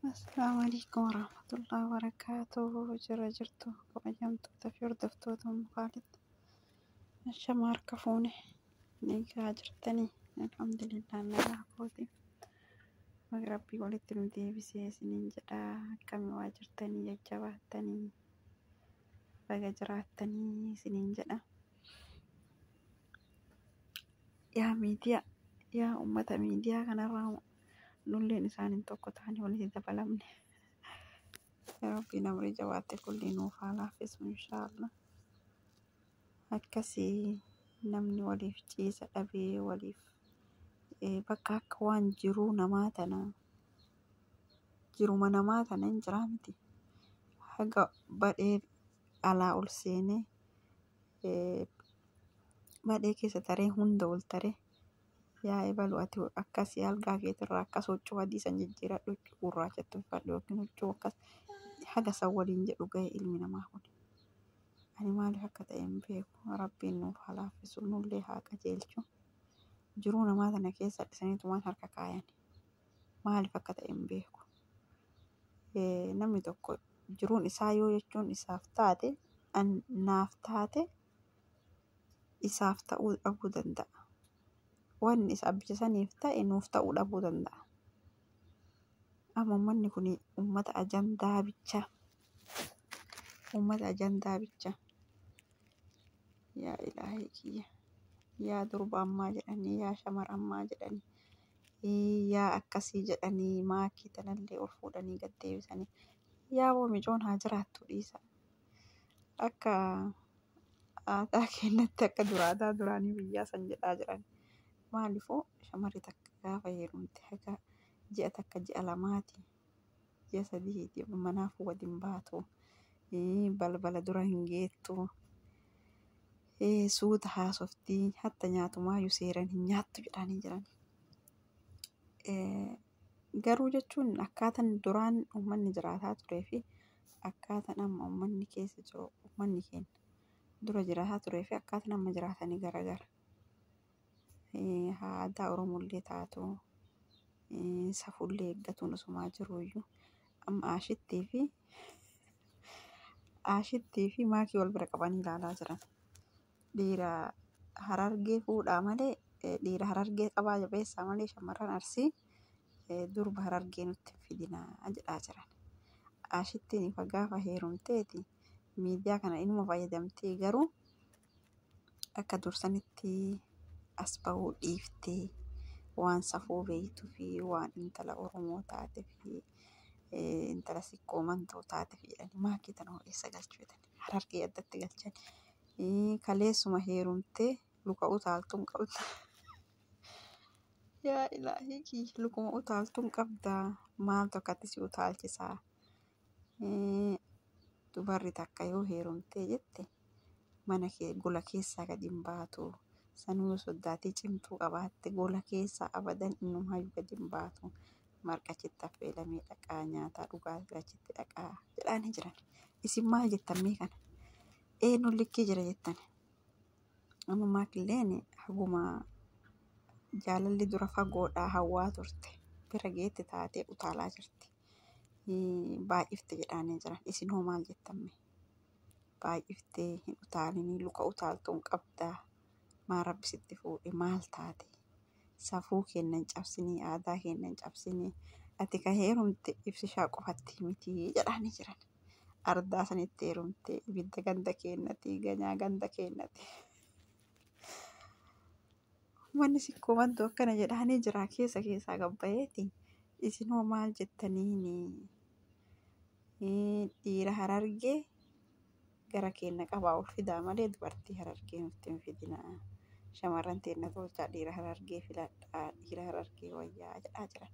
Assalaamu alaikum warahmatullahi wabarakaatuh. Jira jirtu kabajamtoota fi hordoftoota Ummu Khaalid. Shama harka fuune nagaa jirtanii? Alhamdulillah, nagaa kooti. Baga Rabbii walitti nu deebisee isiniin jedha. Akkami waa jirtanii? Jajjabaattanii? Baga jiraattanii isiniin jedha. Yaa miidiyaa, yaa uummata miidiyaa kanarraa, nulleen isaaniin tokko ta'anii walitti dabalamne. Rabbiin amrii jabaatte kulli nuuf haa laaffisu, inshaallah. Akkasii namni waliif ciisa dhabee, waliif bakka akka waan jiruu namaa tana, jiruma namaa tana hin jiraa miti. Haga badhee alaa ol seenee, badhee keessa taree, hunda ol taree, yaa ebalu ati akkasii algaa keetirraa akkas huccuu adii san jijjiiradhu, huccuu gurraachatti uffadhu yookiin huccuu akkas haga san waliin jedhu gahe ilmi namaa kun. Ani maaliif akka ta'e hin beeku. Rabbiin nuuf haa laaffisu, nullee haa qajeelchu. Jiruu namaa tana keessa dhisaniitumaan harka kaayan. Maaliif akka ta'e hin beeku. Namni tokko jiruun isaa yoo jechuun isaaf taate, naaf taate, isaaf ta'uu dhabuu danda'a. Wanni isa abbicha saniif ta'e nuuf ta'uu dhabuu danda'a. Amma uummanni kun uummata ajandaa bichaa. Uummata ajandaa bichaa. Yaa ilaahii kiyya. Yaa durba ammaa jedhanii, yaa shamara ammaa jedhanii, yaa akkasii jedhanii, maakii tanallee ol fuudhanii gad deebisanii. Yaa boo, micoon haa jiraattu, dhiisa. Akka aadaa keenyatti, akka dura aadaa duraanii biyyaa san jedhaa jiran. Maaliifuu shamarri takka gaafa heerumte haga ji'a takka, ji'a lamaati, ji'a sadiiti manaaf waliin baatu. Balbala dura hin geettu. Suuta haasoftii, hatta nyaatumaayyuu seeraan hin nyaattu jedhanii jiran. Garuu jechuun akkaataan duraan uummanni jiraataa turee fi akkaataan amma uummanni keessa jiru, uummanni keenya dura jiraataa turee fi akkaataan amma jiraatanii garagara. Aadaa Oromollee taatu, safuullee eeggatuun osumaa jiruyyuu, amma Aashittii fi maakii wal bira qabanii ilaalaa jiran. Dhiira Harargee fuudhaa malee, dhiira Harargee qabaa jabeessaa malee, shamarran Arsii durba Harargee nutti hin fidinaa jedhaa jiran. Aashittiin ifa gaafa heerumteeti miidiyaa kana inuma fayyadamtee, garuu akka dursanitti as bahuu dhiiftee, waan safuu beektuu fi waan intala Oromoo taatee fi intala Sikkoo Mandoo taateef jedhanii maakii tana eessa galchuu jedhanii Harargee addatti galchan. Kaleessuma heerumtee luka utaaltuun qabda. Yaa ilaahii kiyya, lukuma utaaltuun qabdaa, maaltu akkatti si utaalchisaa? Dubarri takka yoo heerumtee jette mana kee gola keessaa gadi hin baatu. Sanuu yoo soddaatii cimtuu qabaatte, gola keessaa abadan innumaayyuu gadi hin baatu. Marqa achitti affeelamee dhaqaa, nyaataa dhugaatii achitti dhaqaa jedhaanii jiran. Isin maal jettan mee kana? Eenyuun likkii jira jettan? Amma maakilleen haguma jaalalli dura fagoodhaa hawwaa turte bira geette taatee utaalaa jirti. Baay'ifte jedhaanii jiran. Isin hoo maal jettan mee? Baay'iftee hin utaalinii, luka utaaltuun qabdaa. Maa Rabbi sitti fuudhe, maal taate? Safuu keenya hin cabsinii, aadaa keenya hin cabsinii. Ati ka heerumte ibsishaa qofatti miti jedhaanii jiran. Ardaa sanitti heerumte, ibidda ganda keenyati, ganyaa ganda keenyati. Uummanni Sikkoo Mandoo akkana jedhaanii jira keessa keessaa gabbayeeti. Isin hoo maal jettaniini? Dhiira Harargee gara keenya qabaa ol fidaa malee, dubartii Harargee nutti hin fidinaa. Shamarran teenya tolchaa, dhiira Harargee filadhaa, dhiira Harargee wayyaa jedhaa jiran.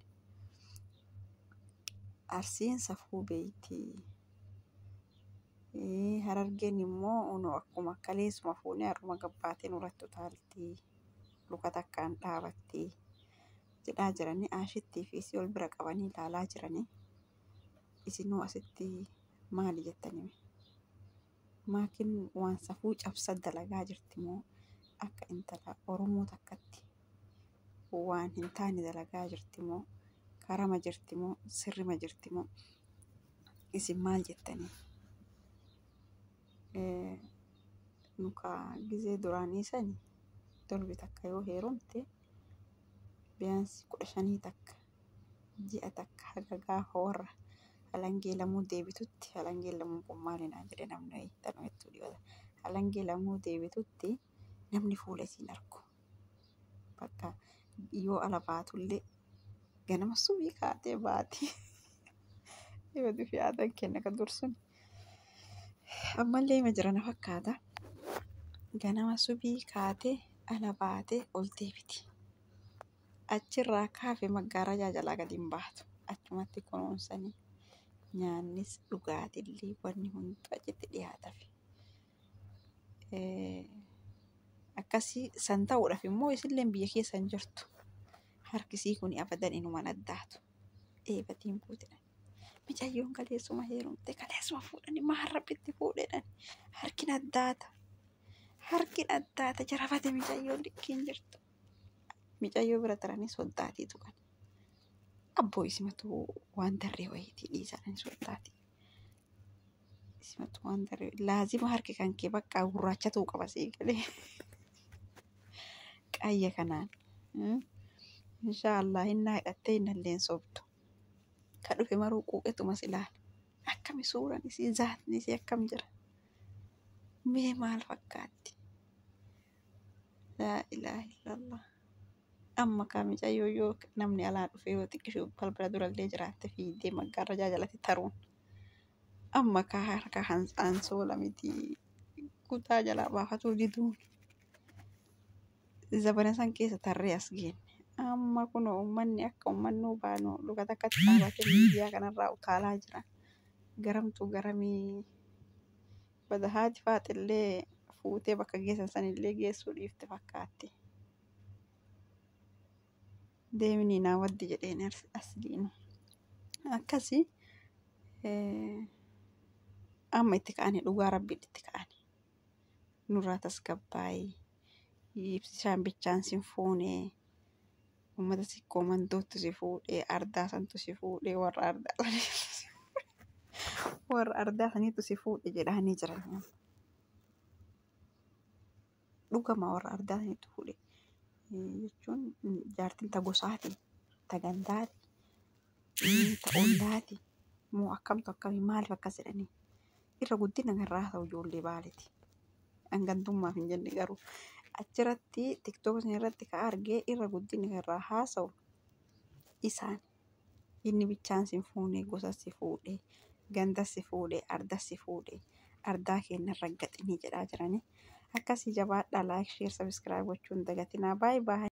Arsiin safuu beekti. Harargeen immoo akkuma kaleessuma fuunee har'uma gabbaatee nurratti utaalti. Luka takkaan dhaabatti jedhaa jiranii, Aashittii fi isii ol bira qabanii ilaalaa jiranii. Isinuu asitti maali jettanii? Maakiin waan safuu cabsa dalagaa jirti moo, akka intala Oromoo takkatti waan hin taane dalagaa jirti moo? Karama jirti moo sirrima jirti moo isin maal jettanii? Nuka gizee duraanii sani durbi takka yoo heerumte biyaansi 15 takka ji'a takka haga gaafa warra halangee lamuu deebitutti halangee lamuun kun maali naan jedhe namni wayii tanuma hedduu dhibata. Halangee lamuu deebitutti namni fuula isiin argu. Bakka yoo ala baatullee ganama subii kaatee baati. Dhibatu fi aadaan keenya kan dursun. Ammallee ima jira na fakkaata. Ganama subii kaatee ala baatee ol deebiti. Achirraa kaafe maggaarajaa jalaa gadi hin baatu. Achumatti kunuunsanii nyaannis dhugaatillee wanni hunduu achitti dhiyaatafi. Akkasii san ta'uudhaaf immoo isilleen biyya keessa hin jirtu. Harkisii kun abadan inuman addaatu. Eebatiin buutedha. Mucayyoon kaleessuma heerumte kaleessuma fuudhanii maal rabbitti fuudhedhan. Harkin addaata. Harkin addaata jarafate mucayyoon likkiin jirtu. Mucayyoo bira taranii soddaatii tuqan. Abboo isimatu waan darree wayiitii dhiisan soddaatii. Isimatu waan darree laazima harki kan kee bakka gurraachatuu qaba sii galee. Qayya kanaan. Inshaallah hinnaa hidhattee hinnalleen sobdu. Ka dhufe maruu quuqetumas ilaala. Akkami suuraan isii zaatni isii akkam jira? Mee maal fakkaatti? Laa ilaaha illallah. Amma kaa mucayyoo yoo namni alaa dhufe yoo xiqqishuu balbala durallee jiraatte fiigdee maggaarrajaa jalatti taruun. Amma kaa harka ansoola miti kutaa jalaa baafatuu diduun. Zabana san keessa tarree as geenne. Amma kunoo uummanni akka uummannuu baanu luka takkatti dhaabatee miidiyaa kanarraa utaalaa jira. Garamtuu garamii bada haati faaxillee fuutee bakka geessan sanillee geessuu dhiifte fakkaatti. Deemni naa waddi jedheen asliinu. Akkasii amma itti ka'anii dhugaa rabbiin itti ka'anii nurraa tasgabbaa'ee ibsishaan bichaan sin fuunee uummata sikkoo mandootti si fuudhee ardaa santu si fuudhee warra ardaa saniitu warra ardaa saniitu si fuudhe jedhanii jiran. Dhugama warra ardaa saniitu fuudhe jechuun jaartiin ta gosaati, ta gandaati, ta ollaati moo akkamtu akkamii maaliif akkas jedhanii irra guddina garraa ta'u ijoollee baaleeti. Hangantummaaf hin jenne garuu achirratti tiktook irratti ka argee irra guddina garraa haasa'u isaan inni bichaan sin fuune gosa si fuudhe ganda si fuudhe arda si fuudhe ardaa keenya raggaxinii jedhaa jiranii. Akkasii jabaadhaa like share subscribe gochuun dagatinaa baay'ee baay'ee.